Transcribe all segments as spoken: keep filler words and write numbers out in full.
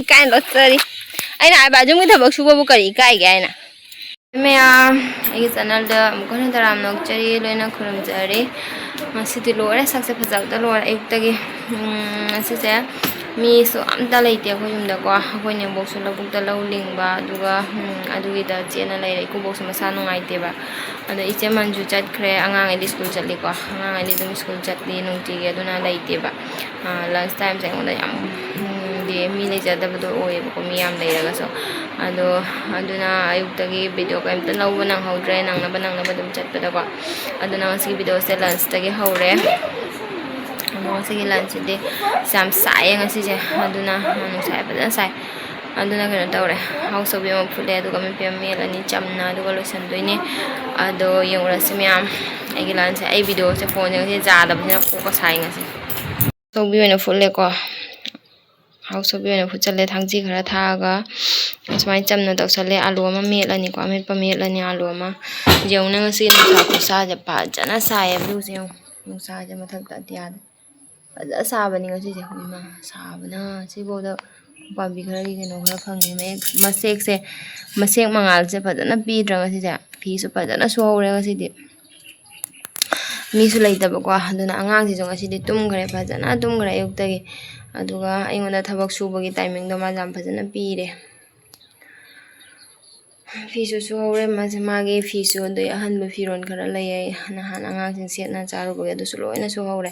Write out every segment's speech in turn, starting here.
ꯏꯀꯥꯏꯅ ꯂꯣꯠꯆꯔꯤ꯫ ꯑꯩꯅ ꯍꯥꯏꯕ, ꯑꯗꯨꯝꯒꯤ ꯊꯕꯛ ꯁꯨꯕꯕꯨ ꯀꯔꯤ ꯏꯀꯥꯏꯒꯦ ꯍꯥꯏꯅ꯫ ꯃꯌꯥꯝ, ꯑꯩꯒꯤ ꯆꯦꯅꯦꯜꯗ ꯑꯃꯨꯛ ꯍꯟꯅ ꯇꯔꯥꯝꯅ ꯑꯣꯛꯆꯔꯤ, ꯂꯣꯏꯅ ꯈꯨꯔꯨꯝꯖꯔꯤ꯫ ꯉꯁꯤꯗꯤ ꯂꯣꯏꯔꯦ, ꯁꯛꯁꯦ ꯐꯖꯕꯗ ꯂꯣꯏꯔꯦ꯫ ꯑꯌꯨꯛꯇꯒꯤ, ꯎꯝ, ꯉꯁꯤꯁꯦ ꯃꯤꯁꯨ ꯑꯝꯇ ꯂꯩꯇꯦ ꯑꯩꯈꯣꯏ ꯌꯨꯝꯗꯀꯣ꯫ ꯑꯩꯈꯣꯏ ꯅꯦꯝꯕꯣꯛꯁꯨ ꯂꯧꯕꯨꯛꯇ ꯂꯧ ꯂꯤꯡꯕ, ꯑꯗꯨꯒ, ꯎꯝ, ꯑꯗꯨꯒꯤꯗ ꯆꯦꯟꯅ ꯂꯩꯔꯦ꯫ ꯏꯀꯨꯕꯣꯛꯁꯨ ꯃꯁꯥ ꯅꯨꯡꯉꯥꯏꯇꯦꯕ꯫ ꯑꯗꯣ ꯏꯆꯦ ꯃꯟꯖꯨ ꯆꯠꯈ꯭ꯔꯦ, ꯑꯉꯥꯡꯈꯩꯗꯤ ꯁ꯭ꯀꯨꯜ ꯆꯠꯂꯤꯀꯣ꯫ ꯑꯉꯥꯡꯈꯩꯗꯤ ꯑꯗꯨꯝ ꯁ꯭ꯀꯨꯜ ꯆꯠꯂꯤ ꯅꯨꯡꯇꯤꯒꯤ, ꯑꯗꯨꯅ ꯂꯩꯇꯦꯕ꯫ ꯂꯟꯁ ꯇꯥꯏꯝꯁꯦ ꯑꯩꯉꯣꯟꯗ ꯌꯥꯝ, ꯎꯝ, ꯗꯤ ꯃꯤ ꯂꯩꯖꯗꯕꯗꯣ ꯑꯣꯏꯌꯦꯕꯀꯣ, ꯃꯤ ꯌꯥꯝ ꯂꯩꯔꯒꯁꯨ꯫ ꯑꯗꯣ ꯑꯗꯨꯅ ꯑꯌꯨꯛꯇꯒꯤ ꯚꯤꯗꯤꯑꯣ ꯀꯩꯝꯇ ꯂꯧꯕ ꯅꯪꯍꯧꯗ꯭ꯔꯦ, ꯅꯪꯅꯕ ꯅꯪꯅꯕ ꯑꯗꯨꯝ ꯆꯠꯄꯗꯀꯣ꯫ ꯑꯗꯨꯅ ꯉꯁꯤꯒꯤ ꯚꯤꯗꯤꯑꯣꯁꯦ ꯂꯟꯁꯇꯒꯤ ꯍꯧꯔꯦ꯫ ꯑꯗꯣ ꯉꯁꯤꯒꯤ ꯂꯟꯁꯁꯤꯗꯤ ꯌꯥꯝ ꯁꯥꯏꯌꯦ ꯉꯁꯤꯁꯦ, ꯑꯗꯨꯅ ꯅꯨꯡꯁꯥ ꯐꯖꯅ ꯁꯥꯏ꯫ ꯑꯗꯨꯅ ꯀꯩꯅꯣ ꯇꯧꯔꯦ, ꯍꯥꯎ ꯁꯧꯒ꯭ꯔꯤ ꯑꯃ ꯐꯨꯠꯂꯦ, ꯑꯗꯨꯒ ꯃꯦꯠꯄꯤ ꯑꯃ ꯃꯦꯠꯂꯅꯤ, ꯆꯝꯅ, ꯑꯗꯨꯒ ꯂꯣꯏꯁꯤꯟꯗꯣꯏꯅꯦ꯫ ꯑꯗꯣ ꯌꯦꯡꯉꯨꯔꯁꯤ ꯃꯌꯥꯝ, ꯑꯩꯒꯤ ꯂꯟꯁꯁꯦ꯫ ꯑꯩ ꯚꯤꯗꯤꯑꯣꯁꯦ, ꯐꯣꯟꯁꯦ ꯉꯁꯤ ꯌꯥꯗꯕꯁꯤꯅ ꯀꯣꯛꯀ ꯁꯥꯏ ꯉꯁꯤ꯫ ꯁꯧꯒ꯭ꯔꯤ ꯑꯣꯏꯅ ꯐꯨꯠꯂꯦꯀꯣ꯫ ꯍꯥꯎ ꯁꯧꯒ꯭ꯔꯤ ꯑꯣꯏꯅ ꯐꯨꯠꯆꯜꯂꯦ꯫ ꯊꯥꯡꯖꯤꯡ ꯈꯔ ꯊꯥꯛꯑꯒ ꯁꯨꯃꯥꯏꯅ ꯆꯝꯅ ꯇꯧꯁꯜꯂꯦ꯫ ꯑꯥꯂꯨ ꯑꯃ ꯃꯦꯠꯂꯅꯤꯀꯣ, ꯑꯃꯦꯠꯄ ꯃꯦꯠꯂꯅꯤ ꯑꯥꯂꯨ ꯑꯃ꯫ ꯌꯦꯡꯉꯨꯅꯦ ꯉꯁꯤ ꯅꯨꯡꯁꯥ ꯈꯨꯠꯁꯥꯁꯦ ꯐꯖꯅ ꯁꯥꯏꯌꯦ꯫ ꯚ꯭ꯌꯨꯁꯦ ꯌꯦꯡꯉꯨ, ꯅꯨꯡꯁꯥꯁꯦ ꯃꯊꯛꯇ ꯑꯇꯤꯌꯥꯗ ꯐꯖꯅ ꯁꯥꯕꯅꯤ ꯉꯁꯤꯁꯦ꯫ ꯏꯃꯥ, ꯁꯥꯕꯅ ꯁꯤꯐꯥꯎꯗ ꯎꯄꯥꯝꯕꯤ ꯈꯔꯒꯤ ꯀꯩꯅꯣ ꯈꯔ ꯐꯪꯉꯤ꯫ ꯃꯌꯦꯛ, ꯃꯁꯦꯛꯁꯦ, ꯃꯁꯦꯛ ꯃꯉꯥꯜꯁꯦ ꯐꯖꯅ ꯄꯤꯗ꯭ꯔꯥ ꯉꯁꯤꯁꯦ? ꯐꯤꯁꯨ ꯐꯖꯅ ꯁꯨꯍꯧꯔꯦ ꯉꯁꯤꯗꯤ꯫ ꯃꯤꯁꯨ ꯂꯩꯇꯕꯀꯣ, ꯑꯗꯨꯅ ꯑꯉꯥꯡꯁꯤꯁꯨ ꯉꯁꯤꯗꯤ ꯇꯨꯝꯈ꯭ꯔꯦ, ꯐꯖꯅ ꯇꯨꯝꯈ꯭ꯔꯦ ꯑꯌꯨꯛꯇꯒꯤ꯫ ꯑꯗꯨꯒ ꯑꯩꯉꯣꯟꯗ ꯊꯕꯛ ꯁꯨꯕꯒꯤ ꯇꯥꯏꯃꯤꯡꯗꯣ ꯃꯥꯁꯦ ꯌꯥꯝ ꯐꯖꯅ ꯄꯤꯔꯦ꯫ ꯐꯤꯁꯨ ꯁꯨꯍꯧꯔꯦ ꯃꯥꯁꯦ, ꯃꯥꯒꯤ ꯐꯤꯁꯨ, ꯑꯗꯩ ꯑꯍꯟꯕ ꯐꯤꯔꯣꯜ ꯈꯔ ꯂꯩꯌꯦ, ꯅꯍꯥꯟ ꯑꯉꯥꯡꯁꯤꯡ ꯁꯦꯠꯅ ꯆꯥꯔꯨꯕꯒꯤ, ꯑꯗꯨꯁꯨ ꯂꯣꯏꯅ ꯁꯨꯍꯧꯔꯦ꯫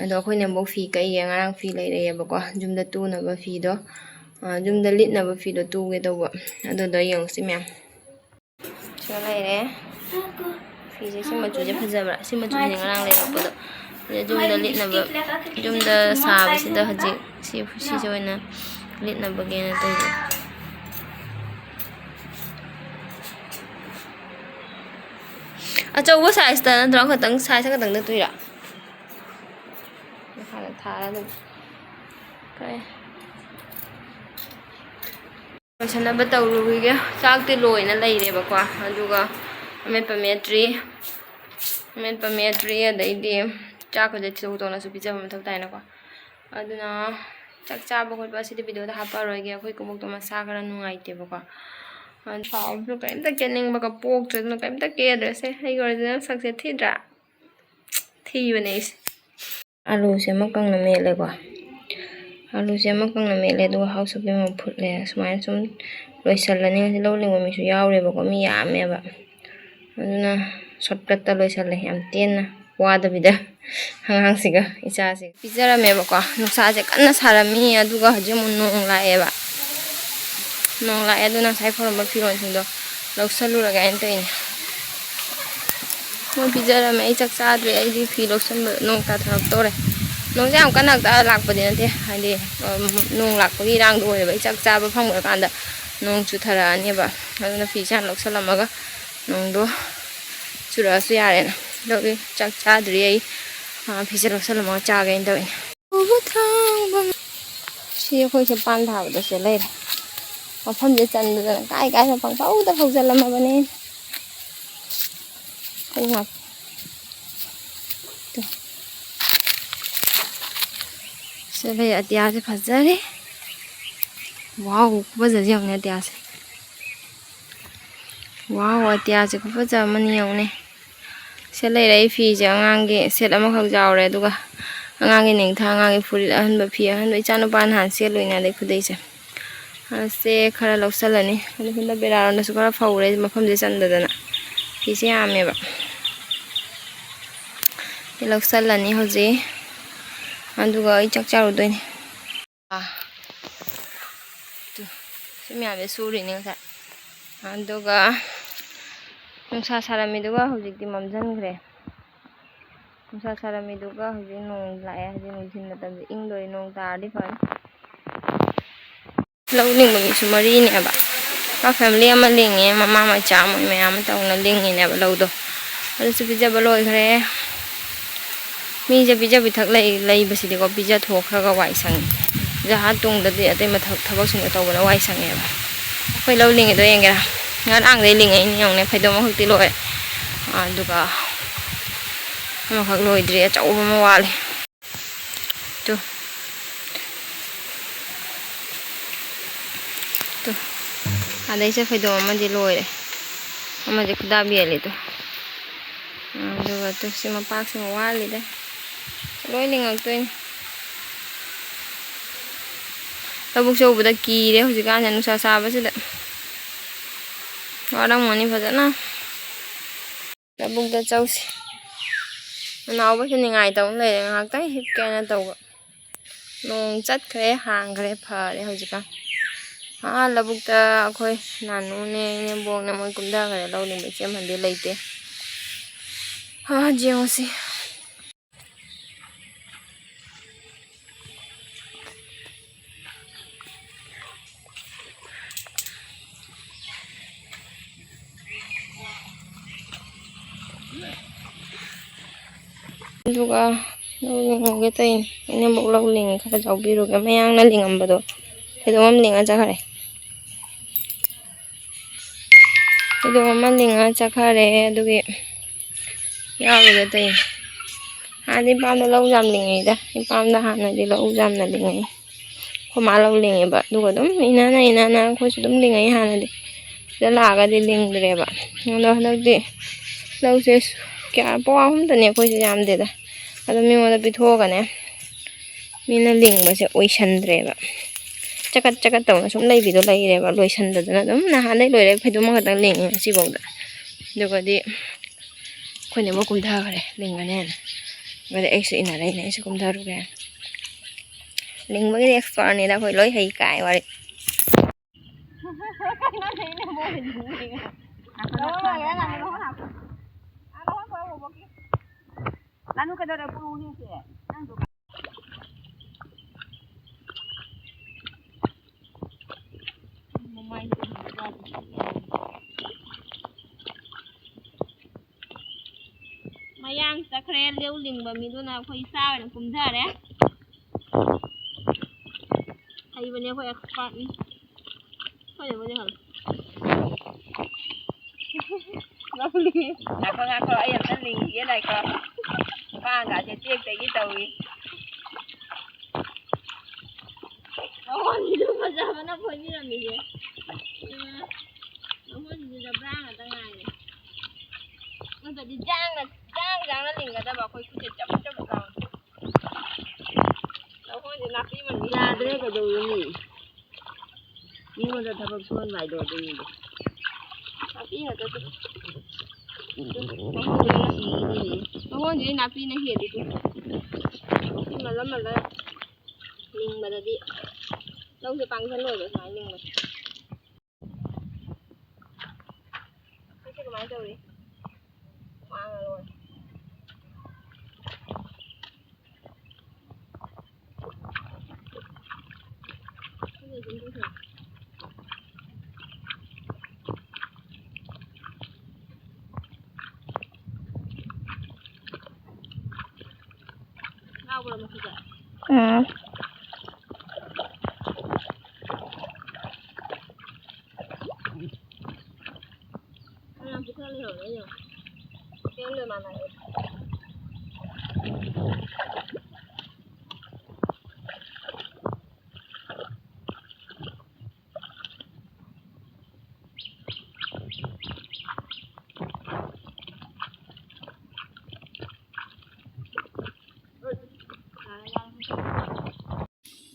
ꯑꯗꯣ ꯑꯩꯈꯣꯏ ꯅꯦꯝꯕꯣꯛ ꯐꯤ ꯀꯛꯏꯌꯦ, ꯉꯔꯥꯡ ꯐꯤ ꯂꯩꯔꯛꯑꯦꯕꯀꯣ, ꯌꯨꯝꯗ ꯇꯨꯅꯕ ꯐꯤꯗꯣ, ꯑ, ꯌꯨꯝꯗ ꯂꯤꯠꯅꯕ ꯐꯤꯗꯣ ꯇꯨꯒꯦ ꯇꯧꯕ꯫ ꯑꯗꯨꯗꯣ ꯌꯦꯡꯉꯨꯁꯤ ꯃꯌꯥꯝ꯫ ꯁꯤꯒ ꯂꯩꯔꯦ꯫ ꯐꯤꯁꯦ ꯁꯤ ꯃꯆꯨꯁꯦ ꯐꯖꯕ꯭ꯔꯥ? ꯁꯤ ꯃꯆꯨꯁꯦ ꯉꯔꯥꯡ ꯂꯩꯔꯛꯄꯗꯣ꯫ ꯑꯗꯩ ꯌꯨꯝꯗ ꯂꯤꯠꯅꯕ, ꯌꯨꯝꯗ ꯁꯥꯕꯁꯤꯗ ꯍꯧꯖꯤꯛ ꯁꯤ, ꯁꯤꯁꯦ ꯑꯣꯏꯅ ꯂꯤꯠꯅꯕꯒꯦꯅ ꯇꯧꯕ꯫ ꯑꯆꯧꯕ ꯁꯥꯏꯖꯇ ꯅꯠꯇ꯭ꯔꯣ? ꯑꯃꯈꯛꯇꯪ, ꯁꯥꯏꯖ ꯑꯃꯈꯛꯇꯪꯗ ꯇꯨꯏꯔꯥ? ꯃꯈꯥꯗ ꯊꯥꯔ ꯑꯗꯨꯝ ꯀꯛꯑꯦ꯫ ꯂꯣꯏꯁꯟꯅꯕ ꯇꯧꯔꯨꯈꯤꯒꯦ꯫ ꯆꯥꯛꯇꯤ ꯂꯣꯏꯅ ꯂꯩꯔꯦꯕꯀꯣ, ꯑꯗꯨꯒ ꯑꯃꯦꯠꯄ ꯃꯦꯠꯇ꯭ꯔꯤ꯫ ꯑꯃꯦꯠꯄ ꯃꯦꯠꯇ꯭ꯔꯤ, ꯑꯗꯩꯗꯤ ꯆꯥꯛꯀꯁꯦ ꯆꯧ ꯇꯧꯅꯁꯨ ꯄꯤꯖꯕ ꯃꯊꯧ ꯇꯥꯏꯅꯀꯣ꯫ ꯑꯗꯨꯅ ꯆꯥꯛ ꯆꯥꯕ ꯈꯣꯠꯄ ꯑꯁꯤꯗꯤ videoꯗ ꯍꯥꯞꯄꯛꯑꯔꯣꯏꯒꯦ, ꯑꯩꯈꯣꯏ ꯀꯨꯕꯣꯛꯇꯣ ꯃꯁꯥ ꯈꯔ ꯅꯨꯡꯉꯥꯏꯇꯦꯕꯀꯣ꯫ ꯑꯗꯨ ꯁꯥꯎꯕꯁꯨ ꯀꯔꯤꯝꯇ ꯀꯦꯅꯤꯡꯕꯒ ꯄꯣꯛꯇ꯭ꯔꯦ, ꯑꯗꯨꯅ ꯀꯔꯤꯝꯇ ꯀꯦꯗ꯭ꯔꯦꯁꯦ꯫ ꯑꯩꯒꯤ original ꯁꯛꯁꯦ ꯊꯤꯗ꯭ꯔꯥ? ꯊꯤꯕꯅꯦ ꯑꯩꯁꯦ꯫ ꯑꯂꯨꯁꯦ ꯑꯃ ꯀꯪꯅ ꯃꯦꯠꯂꯦꯀꯣ꯫ ꯑꯂꯨꯁꯦ ꯑꯃ ꯀꯪꯅ ꯃꯦꯠꯂꯦ, ꯑꯗꯨꯒ ꯍꯥꯎ ꯁꯣꯞꯄꯤꯡ ꯑꯃ ꯐꯨꯠꯂꯦ꯫ ꯁꯨꯃꯥꯏꯅ ꯁꯨꯝ ꯂꯣꯏꯁꯤꯜꯂꯅꯤ꯫ ꯉꯁꯤ ꯂꯧ ꯂꯤꯡꯕ ꯃꯤꯁꯨ ꯌꯥꯎꯔꯦꯕꯀꯣ, ꯃꯤ ꯌꯥꯝꯃꯦꯕ꯫ ꯑꯗꯨꯅ shortcutꯇ ꯂꯣꯏꯁꯤꯜꯂꯦ, ꯌꯥꯝ ꯇꯦꯟꯅ, ꯋꯥꯗꯕꯤꯗ꯫ ꯑꯉꯥꯡꯁꯤꯒ ꯏꯆꯥꯁꯤꯒ ꯄꯤꯖꯔꯝꯃꯦꯕꯀꯣ꯫ ꯅꯨꯡꯁꯥꯁꯦ ꯀꯟꯅ ꯁꯥꯔꯝꯃꯤ, ꯑꯗꯨꯒ ꯍꯧꯖꯤꯛ ꯑꯃꯨꯛ ꯅꯣꯡ ꯂꯥꯛꯑꯦꯕ꯫ ꯅꯣꯡ ꯂꯥꯛꯑꯦ, ꯑꯗꯨꯅ ꯉꯁꯥꯏ ꯐꯧꯔꯝꯕ ꯐꯤꯔꯣꯜꯁꯤꯡꯗꯣ ꯂꯧꯁꯜꯂꯨꯔꯒꯦ ꯍꯥꯏꯅ ꯇꯧꯔꯤꯅꯦ꯫ ꯃꯣꯏ ꯄꯤꯖꯔꯝꯃꯦ꯫ ꯑꯩ ꯆꯥꯛ ꯆꯥꯗ꯭ꯔꯤ꯫ ꯑꯩꯗꯤ ꯐꯤ ꯂꯧꯁꯟꯕ, ꯅꯣꯡ ꯇꯥꯊꯔꯛꯇꯧꯔꯦ꯫ ꯅꯣꯡꯁꯦ ꯌꯥꯝ ꯀꯟꯅ ꯍꯦꯛꯇ ꯂꯥꯛꯄꯗꯤ ꯅꯠꯇꯦ, ꯍꯥꯏꯗꯤ, ꯎꯝ, ꯅꯣꯡ ꯂꯥꯛꯄꯒꯤ ꯏꯔꯥꯡꯗꯣ ꯑꯣꯏꯔꯦꯕ꯫ ꯑꯩ ꯆꯥꯛ ꯆꯥꯕ ꯐꯪꯉꯨꯔꯀꯥꯟꯗ ꯅꯣꯡ ꯆꯨꯊꯔꯛꯑꯅꯦꯕ꯫ ꯑꯗꯨꯅ ꯐꯤꯁꯦ ꯍꯥꯟꯅ ꯂꯧꯁꯜꯂꯝꯃꯒ ꯅꯣꯡꯗꯣ ꯆꯨꯔꯛꯑꯁꯨ ꯌꯥꯔꯦꯅ꯫ ꯑꯗꯨꯒꯤ ꯆꯥꯛ ꯆꯥꯗ꯭ꯔꯤ ꯑꯩ꯫ ꯑꯥ, ꯐꯤꯁꯦ ꯂꯧꯁꯜꯂꯝꯃꯒ ꯆꯥꯒꯦꯅ ꯇꯧꯔꯤꯅꯦ꯫ ꯁꯤ ꯑꯩꯈꯣꯏꯁꯦ ꯄꯥꯟ ꯊꯥꯕꯗꯁꯨ ꯂꯩꯔꯦ꯫ ꯃꯐꯝꯁꯦ ꯆꯟꯗꯗꯅ ꯀꯥꯏ ꯀꯥꯏꯅ ꯄꯪꯐꯧꯗ ꯐꯧꯖꯜꯂꯝꯃꯕꯅꯤ꯫ ꯑꯩ ꯉꯥꯛ-, ꯇꯨ꯫ ꯁꯤꯗ ꯂꯩ, ꯑꯇꯤꯌꯥꯁꯦ ꯐꯖꯔꯦ꯫ ꯋꯥꯎ, ꯈꯨꯐꯖꯁꯦ ꯌꯦꯡꯉꯨꯅꯦ ꯑꯇꯤꯌꯥꯁꯦ꯫ ꯋꯥꯎ, ꯑꯇꯤꯌꯥꯁꯦ ꯈꯨꯐꯖ ꯑꯃꯅꯤ ꯌꯦꯡꯉꯨꯅꯦ꯫ ꯁꯤ ꯂꯩꯔꯦ ꯑꯩ ꯐꯤꯁꯦ, ꯑꯉꯥꯡꯒꯤ set ꯑꯃꯈꯛ ꯌꯥꯎꯔꯦ, ꯑꯗꯨꯒ ꯑꯉꯥꯡꯒꯤ ꯅꯤꯡꯊꯥ, ꯑꯉꯥꯡꯒꯤ ꯐꯨꯔꯤꯠ ꯑꯍꯟꯕ, ꯐꯤ ꯑꯍꯟꯕ, ꯏꯆꯥꯅꯨꯄꯥ ꯅꯍꯥꯟ ꯁꯦꯠꯂꯨꯏꯅ ꯑꯗꯩ ꯈꯨꯗꯩꯁꯦ꯫ ꯑꯁꯦ ꯈꯔ ꯂꯧꯁꯜꯂꯅꯤ꯫ ꯑꯗꯨ ꯁꯣꯝꯗ ꯕꯦꯔꯥꯔꯣꯝꯗꯁꯨ ꯈꯔ ꯐꯧꯔꯦ, ꯃꯐꯝꯁꯦ ꯆꯟꯗꯗꯅ꯫ ꯐꯤꯁꯦ ꯌꯥꯝꯃꯦꯕ꯫ ꯁꯤ ꯂꯧꯁꯜꯂꯅꯤ ꯍꯧꯖꯤꯛ꯫ ꯑꯗꯨꯒ ꯑꯩ ꯆꯥꯛ ꯆꯥꯔꯨꯗꯣꯏꯅꯤ꯫ ꯑꯥ꯫ ꯇꯨ, ꯁꯤ ꯃꯌꯥꯝꯁꯦ ꯁꯨꯔꯤꯅꯤ ꯉꯁꯥꯏ꯫ ꯑꯗꯨꯒ ꯅꯨꯡꯁꯥ ꯁꯥꯔꯝꯃꯤꯗꯨꯒ ꯍꯧꯖꯤꯛꯇꯤ ꯃꯝꯁꯤꯟꯈ꯭ꯔꯦ꯫ ꯅꯨꯡꯁꯥ ꯁꯥꯔꯝꯃꯤꯗꯨꯒ ꯍꯧꯖꯤꯛ ꯅꯣꯡ ꯂꯥꯛꯑꯦ꯫ ꯍꯧꯖꯤꯛ ꯅꯨꯡꯊꯤꯜ ꯃꯇꯝꯁꯦ ꯏꯪꯗꯣꯔꯤ, ꯅꯣꯡ ꯇꯥꯔꯗꯤ ꯐꯅꯤ꯫ ꯂꯧ ꯂꯤꯡꯕ ꯃꯤꯁꯨ ꯃꯔꯤꯅꯦꯕ꯫ ꯃꯥ family ꯑꯃ ꯂꯤꯡꯉꯦ, ꯃꯃꯥ ꯃꯆꯥ ꯃꯣꯏ ꯃꯌꯥꯝ ꯑꯃ ꯇꯧꯅ ꯂꯤꯡꯉꯤꯅꯦꯕ ꯂꯧꯗꯣ꯫ ꯑꯗꯨꯁꯨ ꯄꯤꯖꯕ ꯂꯣꯏꯈ꯭ꯔꯦ꯫ ꯃꯤꯁꯦ ꯄꯤꯖ ꯄꯤꯊꯛ ꯂꯩ-, ꯂꯩꯕꯁꯤꯗꯤꯀꯣ, ꯄꯤꯖ ꯊꯣꯛꯈ꯭ꯔꯒ ꯋꯥꯏ ꯁꯪꯉꯤ꯫ ꯖꯍꯥꯖ ꯇꯣꯡꯗꯗꯤ ꯑꯇꯩ ꯃꯊꯛ ꯊꯕꯛꯁꯤꯡꯗꯣ ꯇꯧꯕꯅ ꯋꯥꯏ ꯁꯪꯉꯦꯕ꯫ ꯑꯩꯈꯣꯏ ꯂꯧ ꯂꯤꯡꯉꯤꯗꯣ ꯌꯦꯡꯒꯦꯔꯥ? ꯉꯔꯥꯡꯗꯩ ꯂꯤꯡꯉꯛꯏꯅꯤ ꯌꯦꯡꯉꯨꯅꯦ, ꯐꯩꯗꯣꯝ ꯑꯃꯈꯛꯇꯤ ꯂꯣꯏꯔꯦ꯫ ꯑꯗꯨꯒ ꯑꯃꯈꯛ ꯂꯣꯏꯗ꯭ꯔꯤ, ꯑꯆꯧꯕ ꯑꯃ ꯋꯥꯠꯂꯤ꯫ ꯇꯨ, ꯑꯗꯩꯁꯦ ꯐꯩꯗꯣꯝ ꯑꯃꯗꯤ ꯂꯣꯏꯔꯦ, ꯑꯃꯗꯤ ꯈꯨꯗꯥꯞ ꯌꯦꯜꯂꯤꯗꯣ꯫ ꯑꯗꯨꯒ ꯇꯨ ꯁꯤ ꯃꯄꯥꯛꯁꯤꯃ ꯋꯥꯠꯂꯤꯗ, ꯂꯣꯏ ꯂꯤꯡꯉꯛꯇꯣꯏꯅꯤ꯫ ꯂꯧꯕꯨꯛ ꯆꯧꯕꯗ ꯀꯤꯔꯦ ꯍꯧꯖꯤꯛꯀꯥꯟꯁꯦ ꯅꯨꯡꯁꯥ ꯁꯥꯕꯁꯤꯗ꯫ ꯋꯥꯔꯝꯒꯅꯤ ꯐꯖꯅ꯫ ꯂꯧꯕꯨꯛꯇ ꯆꯧꯁꯤ꯫ ꯅꯅꯥꯎꯕꯁꯨ ꯅꯤꯡꯉꯥꯏ ꯇꯧ ꯂꯩꯔꯦ, ꯉꯥꯏꯍꯥꯛꯇꯪ ꯍꯤꯞꯀꯦꯅ ꯇꯧꯕ꯫ ꯅꯣꯡ ꯆꯠꯈ꯭ꯔꯦ, ꯍꯥꯡꯈ꯭ꯔꯦ, ꯐꯔꯦ ꯍꯧꯖꯤꯛꯀꯥꯟ꯫ ꯑꯥ ꯂꯧꯕꯨꯛꯇ ꯑꯩꯈꯣꯏ ꯅꯥꯅꯨꯅꯦ, ꯏꯅꯦꯝꯕꯣꯛꯅꯦ, ꯃꯣꯏ ꯀꯨꯝꯊꯈ꯭ꯔꯦ ꯂꯧ ꯂꯤꯡꯕ꯫ ꯏꯆꯦ ꯑꯃꯗꯤ ꯂꯩꯇꯦ꯫ ꯑꯥ ꯌꯦꯡꯉꯨꯁꯤ꯫ ꯑꯗꯨꯒ ꯂꯧ ꯂꯤꯡꯍꯧꯒꯦ ꯇꯧꯔꯤꯅꯦ꯫ ꯑꯩꯅ ꯑꯃꯨꯛ ꯂꯧ ꯂꯤꯡꯉꯦ, ꯈꯔ ꯌꯥꯎꯕꯤꯔꯨꯒꯦ꯫ ꯃꯌꯥꯡꯅ ꯂꯤꯡꯉꯝꯕꯗꯣ ꯐꯩꯗꯣꯝ ꯑꯃ ꯂꯤꯡꯉ ꯆꯠꯈ꯭ꯔꯦ꯫ ꯐꯩꯗꯣꯝ ꯑꯃ ꯂꯤꯡꯉ ꯆꯠꯈ꯭ꯔꯦ꯫ ꯑꯗꯨꯒꯤ ꯌꯥꯎꯔꯨꯒꯦ ꯇꯧꯔꯤꯅꯦ꯫ ꯍꯥꯟꯅꯗꯤ ꯏꯄꯥꯝꯗ ꯂꯧ ꯌꯥꯝ ꯂꯤꯡꯉꯤꯗ꯫ ꯏꯄꯥꯝꯗ ꯍꯥꯟꯅꯗꯤ ꯂꯧ ꯌꯥꯝꯅ ꯂꯤꯡꯉꯤ꯫ ꯑꯩꯈꯣꯏ ꯃꯥ ꯂꯧ ꯂꯤꯡꯉꯦꯕ꯫ ꯑꯗꯨꯒ ꯑꯗꯨꯝ ꯏꯅꯥꯅ ꯏꯅꯥꯅ ꯑꯩꯈꯣꯏꯁꯨ ꯑꯗꯨꯝ ꯂꯤꯡꯉꯛꯏ ꯍꯥꯟꯅꯗꯤ꯫ ꯁꯤꯗ ꯂꯥꯛꯑꯒꯗꯤ ꯂꯤꯡꯗ꯭ꯔꯦꯕ꯫ ꯑꯗꯣ ꯍꯟꯗꯛꯇꯤ ꯂꯧꯁꯦ ꯀꯌꯥ, ꯄꯋꯥ ꯑꯍꯨꯝꯇꯅꯦ ꯑꯩꯈꯣꯏꯁꯦ, ꯌꯥꯝꯗꯦꯗ꯫ ꯑꯗꯣ ꯃꯤꯉꯣꯟꯗ ꯄꯤꯊꯣꯛꯑꯒꯅꯦ, ꯃꯤꯅ ꯂꯤꯡꯕꯁꯦ ꯑꯣꯏꯁꯟꯗ꯭ꯔꯦꯕ꯫ ꯆꯀꯠ ꯆꯀꯠ ꯇꯧꯅ ꯁꯨꯝ ꯂꯩꯕꯤꯗꯣ ꯂꯩꯔꯦꯕ, ꯂꯣꯏꯁꯟꯗꯗꯅ ꯑꯗꯨꯝ ꯅꯍꯥꯟꯗꯩ ꯂꯣꯏꯔꯦ꯫ ꯐꯩꯗꯣꯝ ꯑꯃꯈꯛꯇꯪ ꯂꯤꯡꯉꯦ ꯉꯁꯤꯐꯥꯎꯗ꯫ ꯑꯗꯨꯒꯗꯤ ꯑꯩꯈꯣꯏ ꯅꯦꯝꯕꯣꯛ ꯀꯨꯝꯊꯈ꯭ꯔꯦ ꯂꯤꯡꯒꯅꯦꯅ꯫ ꯑꯗꯨꯒꯗꯤ ꯑꯩꯁꯨ ꯏꯟꯅꯔꯛꯏꯅꯦ, ꯑꯩꯁꯨ ꯀꯨꯝꯊꯔꯨꯒꯦ꯫ ꯂꯤꯡꯕꯒꯤꯗꯤ ꯑꯦꯛꯁꯄꯔꯠꯅꯤꯗ ꯑꯩꯈꯣꯏ, ꯂꯣꯏ ꯍꯩ ꯀꯥꯏ ꯋꯥꯔꯤ꯫ ꯉꯥꯅꯨ ꯀꯩꯗꯧꯔꯦ? ꯄꯨꯔꯛꯎꯅꯦ ꯁꯦ꯫ ꯅꯪꯗꯣ꯫ ꯃꯌꯥꯡ ꯆꯠꯈ꯭ꯔꯦ ꯂꯧ ꯂꯤꯡꯕ ꯃꯤꯗꯨꯅ, ꯑꯩꯈꯣꯏ ꯏꯆꯥ ꯑꯣꯏꯅ ꯀꯨꯝꯊꯔꯦ꯫ ꯍꯩꯕꯅꯦ ꯑꯩꯈꯣꯏ, ꯑꯦꯛꯁꯄꯥꯔꯠꯅꯤ꯫ ꯑꯩꯈꯣꯏꯅꯕꯨꯗꯤ ꯍꯜꯂꯦ꯫ ꯂꯧ ꯂꯤꯡꯉꯤ꯫ ꯉꯥꯏꯈꯣ, ꯉꯥꯏꯈꯣ, ꯑꯩ ꯑꯝꯇ ꯂꯤꯡꯈꯤꯒꯦ ꯂꯥꯏꯀꯣ꯫ ꯄꯥꯡꯒꯥꯁꯦ ꯇꯦꯛꯇꯒꯤ ꯇꯧꯏ꯫ ꯅꯉꯣꯟ ꯏꯗꯨ ꯐꯖꯕꯅ ꯐꯣꯏꯕꯤꯔꯝꯃꯤꯁꯦ꯫ ꯎꯝ, ꯃꯉꯣꯟꯁꯤꯗꯤ ꯖꯕ꯭ꯔꯥ ꯉꯥꯛꯇ ꯉꯥꯏꯔꯦ꯫ ꯅꯠꯇ꯭ꯔꯗꯤ ꯖꯥꯡꯅ, ꯖꯥꯡ ꯖꯥꯡꯅ ꯂꯤꯡꯒꯗꯕ, ꯑꯩꯈꯣꯏ ꯈꯨꯠꯁꯦ ꯆꯞ ꯆꯞ ꯂꯥꯎꯔꯦ꯫ ꯂꯧꯍꯣꯟꯁꯦ ꯅꯥꯄꯤ ꯃꯟꯕꯤ ꯌꯥꯗ꯭ꯔꯦ, ꯀꯩꯗꯧꯔꯨꯅꯤ? ꯃꯤꯉꯣꯟꯗ ꯊꯕꯛ ꯁꯨꯍꯟꯕ ꯍꯥꯏꯗꯣ ꯑꯗꯨꯅꯤꯗꯣ꯫ ꯅꯥꯄꯤ ꯉꯥꯛꯇ ꯑꯗꯨꯝ꯫ ꯃꯉꯣꯟꯗꯒꯤ ꯅꯥꯄꯤꯅ ꯍꯦꯜꯂꯤꯗꯨ꯫ ꯁꯤ ꯃꯜꯂ ꯃꯜꯂ ꯂꯤꯡꯕꯗꯗꯤ ꯂꯧꯁꯦ ꯄꯥꯡꯁꯜꯂꯣꯏꯕ ꯁꯨꯃꯥꯏꯅ ꯂꯤꯡꯕꯁꯦ꯫ ꯁꯤꯁꯦ ꯀꯃꯥꯏꯅ ꯇꯧꯔꯤ? ꯃꯥꯡꯉ ꯂꯣꯏꯔꯦ꯫ ꯎꯝ꯫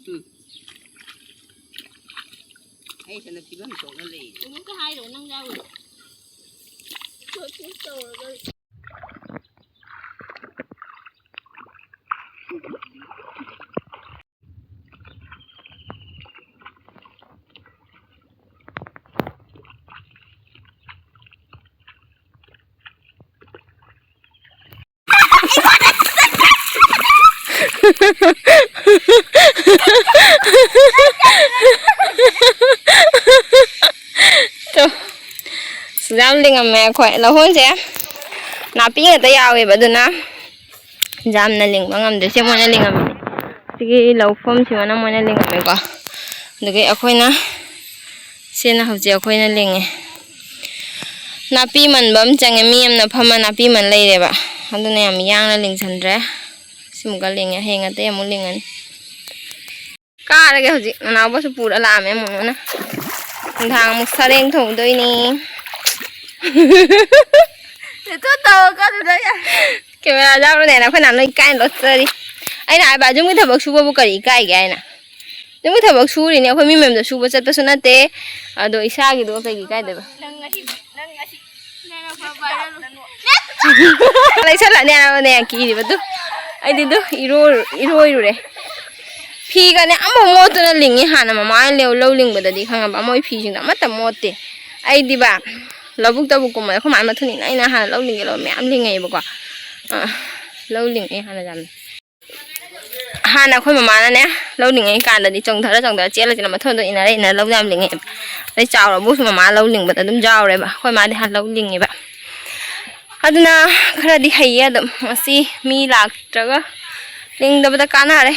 ꯎꯝ꯫ ꯑꯩ ꯁꯤꯗ ꯐꯤꯕꯝ ꯁꯣꯛꯅ ꯂꯩ꯫ ꯑꯃꯨꯛꯀ ꯍꯥꯏꯔꯣ ꯅꯪ ꯌꯥꯎꯔꯤꯗꯣ꯫ ꯇꯧꯔꯒ꯫ ꯇꯣ꯫ ꯌꯥꯝ ꯂꯤꯡꯉꯝꯃꯦ ꯑꯩꯈꯣꯏ ꯂꯧꯍꯣꯟꯁꯦ꯫ ꯅꯥꯄꯤ ꯉꯥꯛꯇ ꯌꯥꯎꯋꯦꯕ, ꯑꯗꯨꯅ ꯌꯥꯝꯅ ꯂꯤꯡꯕ ꯉꯝꯗꯦ꯫ ꯁꯦ ꯃꯣꯏꯅ ꯂꯤꯡꯉꯝꯃꯤꯅꯦ꯫ ꯁꯤꯒꯤ ꯂꯧꯐꯝꯁꯤꯃꯅ ꯃꯣꯏꯅ ꯂꯤꯡꯉꯝꯃꯦꯀꯣ꯫ ꯑꯗꯨꯒꯤ ꯑꯩꯈꯣꯏꯅ, ꯁꯤꯅ ꯍꯧꯖꯤꯛ ꯑꯩꯈꯣꯏꯅ ꯂꯤꯡꯉꯦ꯫ ꯅꯥꯄꯤ ꯃꯟꯕ ꯑꯃ ꯆꯪꯉꯦ꯫ ꯃꯤ ꯑꯃꯅ ꯐꯝꯃ ꯅꯥꯄꯤ ꯃꯟ ꯂꯩꯔꯦꯕ꯫ ꯑꯗꯨꯅ ꯌꯥꯝ ꯌꯥꯡꯅ ꯂꯤꯡꯁꯟꯗ꯭ꯔꯦ꯫ ꯁꯤꯃꯨꯛꯀ ꯂꯤꯡꯉꯦ꯫ ꯍꯌꯦꯡ ꯑꯇꯩ ꯑꯃꯨꯛ ꯂꯤꯡꯉꯅꯤ꯫ ꯀꯥꯔꯒꯦ ꯍꯧꯖꯤꯛ꯫ ꯅꯅꯥꯎꯕꯁꯨ ꯄꯨꯔ ꯂꯥꯛꯑꯝꯃꯦ ꯑꯃꯨꯛ ꯍꯟꯅ꯫ ꯅꯨꯡꯗꯥꯡ ꯑꯃꯨꯛ ꯁꯔꯦꯡ ꯊꯣꯡꯗꯣꯏꯅꯤ꯫ ꯇꯨ ꯇꯧꯔꯒ ꯑꯗꯨꯗ ꯌꯥ-, ꯀꯦꯃꯦꯔꯥ ꯌꯥꯎꯔꯅꯦꯅ ꯑꯩꯈꯣꯏ ꯅꯍꯥꯟ ꯅꯣꯏ ꯏꯀꯥꯏꯅ ꯂꯣꯠꯆꯔꯤ꯫ ꯑꯩꯅ ꯍꯥꯏꯕ, "ꯌꯨꯝꯒꯤ ꯊꯕꯛ ꯁꯨꯕꯕꯨ ꯀꯔꯤ ꯏꯀꯥꯏꯒꯦ?" ꯍꯥꯏꯅ꯫ ꯌꯨꯝꯒꯤ ꯊꯕꯛ ꯁꯨꯔꯤꯅꯦ ꯑꯩꯈꯣꯏ, ꯃꯤ ꯃꯌꯨꯝꯗ ꯁꯨꯕ ꯆꯠꯄꯁꯨ ꯅꯠꯇꯦ꯫ ꯑꯗꯣ ꯏꯁꯥꯒꯤꯗꯣ ꯀꯩꯒꯤ ꯏꯀꯥꯏꯗꯣꯏꯕ? ꯅꯪ ꯉꯁꯤ, ꯅꯪ ꯉꯁꯤ, ꯅꯪ ꯉꯁꯤ ꯂꯩꯁꯜꯂꯅꯤ ꯍꯥꯏꯔꯕꯅꯦ, ꯀꯤꯔꯤꯕꯗꯨ꯫ ꯑꯩꯗꯤ ꯑꯗꯨ ꯏꯔꯣꯏꯔꯨ-, ꯏꯔꯣꯏꯔꯨꯔꯦ꯫ ꯐꯤꯒꯅꯦ ꯑꯃꯐꯥꯎ ꯃꯣꯠꯇꯅ ꯂꯤꯡꯉꯤ꯫ ꯍꯥꯟꯅ ꯃꯃꯥ ꯂꯧ, ꯂꯧ ꯂꯤꯡꯕꯗꯗꯤ ꯈꯪꯉꯕ, ꯃꯣꯏ ꯐꯤꯁꯤꯡꯗꯣ ꯑꯃꯠꯇ ꯃꯣꯠꯇꯦ꯫ ꯑꯩꯗꯤꯕ ꯂꯧꯕꯨꯛꯇꯕꯨ ꯀꯨꯝꯃꯗꯤ ꯑꯩꯈꯣꯏ ꯃꯥꯅ ꯃꯊꯨꯅꯤꯅ ꯑꯩꯅ ꯍꯥꯟꯅ ꯂꯧ ꯂꯤꯡꯒꯦ ꯂꯧ ꯃꯌꯥꯝ ꯂꯤꯡꯉꯛꯑꯦꯕꯀꯣ꯫ ꯑ, ꯂꯧ ꯂꯤꯡꯉꯛꯑꯦ ꯍꯥꯟꯅ ꯌꯥꯝꯅ꯫ ꯍꯥꯟꯅ ꯑꯩꯈꯣꯏ ꯃꯃꯥꯅꯅꯦ, ꯂꯧ ꯂꯤꯡꯉꯛꯏ ꯀꯥꯟꯗꯗꯤ ꯆꯣꯡꯊꯔ ꯆꯣꯡꯊꯔ ꯆꯦꯜꯂ ꯆꯦꯜꯂ ꯃꯊꯣꯟꯗꯣ ꯏꯟꯅꯔ ꯏꯟꯅꯔ ꯂꯧ ꯌꯥꯝ ꯂꯤꯡꯉꯛꯑꯦꯕ꯫ ꯑꯗꯩ ꯆꯥꯎꯔꯕꯨꯁꯨ ꯃꯃꯥ ꯂꯧ ꯂꯤꯡꯕꯗ ꯑꯗꯨꯝ ꯌꯥꯎꯔꯦꯕ꯫ ꯑꯩꯈꯣꯏ ꯃꯥꯗꯤ ꯍꯥꯟꯅ ꯂꯧ ꯂꯤꯡꯉꯦꯕ꯫ ꯑꯗꯨꯅ ꯈꯔꯗꯤ ꯍꯩꯌꯦ ꯑꯗꯨꯝ꯫ ꯉꯁꯤ ꯃꯤ ꯂꯥꯛꯇ꯭ꯔꯒ ꯂꯤꯡꯗꯕꯗ ꯀꯥꯟꯅꯔꯦ꯫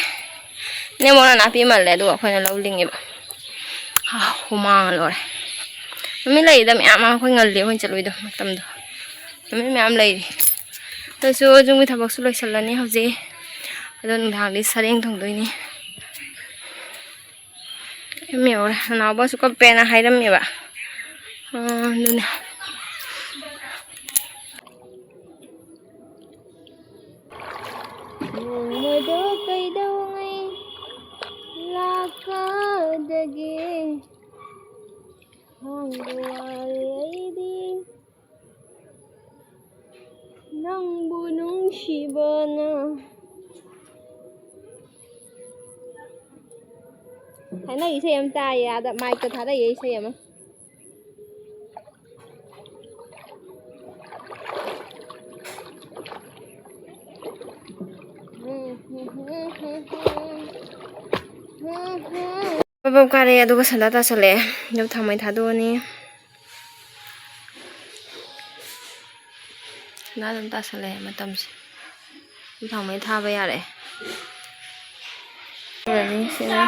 ꯅꯦꯝꯃꯣꯅ ꯅꯥꯄꯤ ꯃꯜꯂꯦ, ꯑꯗꯨꯒ ꯑꯩꯈꯣꯏꯅ ꯂꯧ ꯂꯤꯡꯉꯦꯕ꯫ ꯑꯥ, ꯍꯨꯃꯥꯡꯅ ꯂꯣꯏꯔꯦ꯫ ꯅꯨꯃꯤꯠ ꯂꯩꯔꯤꯗ ꯃꯌꯥꯝ ꯑꯃ, ꯑꯩꯈꯣꯏ ꯉꯜꯂꯤ, ꯑꯩꯈꯣꯏꯅ ꯆꯠꯂꯨꯏꯗꯣ ꯃꯇꯝꯗꯣ꯫ ꯅꯨꯃꯤꯠ ꯃꯌꯥꯝ ꯂꯩꯔꯤ꯫ ꯑꯗꯨꯁꯨ ꯌꯨꯝꯒꯤ ꯊꯕꯛꯁꯨ ꯂꯣꯏꯁꯤꯜꯂꯅꯤ ꯍꯧꯖꯤꯛ꯫ ꯑꯗꯣ ꯅꯨꯡꯗꯥꯡꯗꯤ ꯁꯔꯦꯡ ꯊꯣꯡꯗꯣꯏꯅꯤ꯫ ꯌꯥꯝ ꯌꯧꯔꯦ꯫ ꯅꯅꯥꯎꯕꯁꯨ ꯀꯞꯄꯦꯅ ꯍꯥꯏꯔꯝꯃꯦꯕ꯫ ꯑꯥ, ꯑꯗꯨꯅꯦ꯫ ꯅꯣꯡꯃꯗꯣ ꯀꯩꯗꯧꯉꯩ ꯂꯥꯛꯀꯗꯒꯦ? ꯈꯥꯡꯕ ꯋꯥꯔꯦ ꯑꯩꯗꯤ ꯅꯪꯕꯨ ꯅꯨꯡꯁꯤꯕꯅ꯫ ꯊꯥꯏꯅ ꯏꯁꯩ ꯑꯃ ꯇꯥꯏꯌꯦ, ꯑꯥꯗ ꯃꯥꯏꯛꯇ ꯊꯥꯔꯛꯏ ꯏꯁꯩ ꯑꯃ꯫ ꯄꯕꯝ ꯀꯥꯔꯦ, ꯑꯗꯨꯒ ꯁꯟꯗꯥ ꯇꯥꯁꯜꯂꯛꯑꯦ꯫ ꯑꯗꯨꯝ ꯊꯥꯎꯃꯩ ꯊꯥꯗꯣꯛꯑꯅꯤ꯫ ꯁꯟꯗꯥ ꯑꯗꯨꯝ ꯇꯥꯁꯜꯂꯛꯑꯦ ꯃꯇꯝꯁꯦ꯫ ꯑꯗꯨꯝ ꯊꯥꯎꯃꯩ ꯊꯥꯕ ꯌꯥꯔꯦ꯫ ꯈꯨꯔꯨꯝꯃꯨꯔꯅꯤ, ꯁꯤꯅ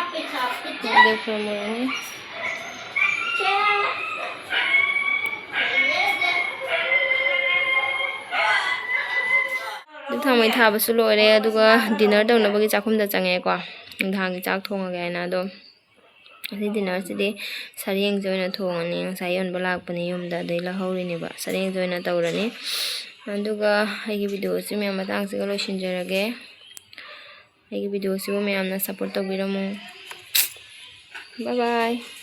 ꯗꯦꯕ ꯈꯨꯔꯨꯝꯃꯨꯔꯅꯤ꯫ ꯑꯗꯨꯝ ꯊꯥꯎꯃꯩ ꯊꯥꯕꯁꯨ ꯂꯣꯏꯔꯦ, ꯑꯗꯨꯒ ꯗꯤꯅꯔ ꯇꯧꯅꯕꯒꯤ ꯆꯥꯛꯈꯨꯝꯗ ꯆꯪꯉꯛꯑꯦꯀꯣ꯫ ꯅꯨꯡꯗꯥꯡꯒꯤ ꯆꯥꯛ ꯊꯣꯡꯉꯒꯦ ꯍꯥꯏꯅ꯫ ꯑꯗꯣ ꯉꯁꯤ dinnerꯁꯤꯗꯤ ꯁꯔꯦꯡꯁꯦ ꯑꯣꯏꯅ ꯊꯣꯡꯉꯅꯤ꯫ ꯉꯁꯥꯏ ꯌꯣꯟꯕ ꯂꯥꯛꯄꯅꯦ ꯌꯨꯝꯗ, ꯑꯗꯩ ꯂꯧꯍꯧꯔꯤꯅꯦꯕ꯫ ꯁꯔꯦꯡꯁꯦ ꯑꯣꯏꯅ ꯇꯧꯔꯅꯤ꯫ ꯑꯗꯨꯒ ꯑꯩꯒꯤ videoꯁꯤ ꯃꯌꯥꯝ ꯃꯇꯥꯡꯁꯤꯒ ꯂꯣꯏꯁꯤꯟꯖꯔꯒꯦ꯫ ꯑꯩꯒꯤ videoꯁꯤꯕꯨ ꯃꯌꯥꯝꯅ support ꯇꯧꯕꯤꯔꯝꯃꯨ꯫ Bye bye꯫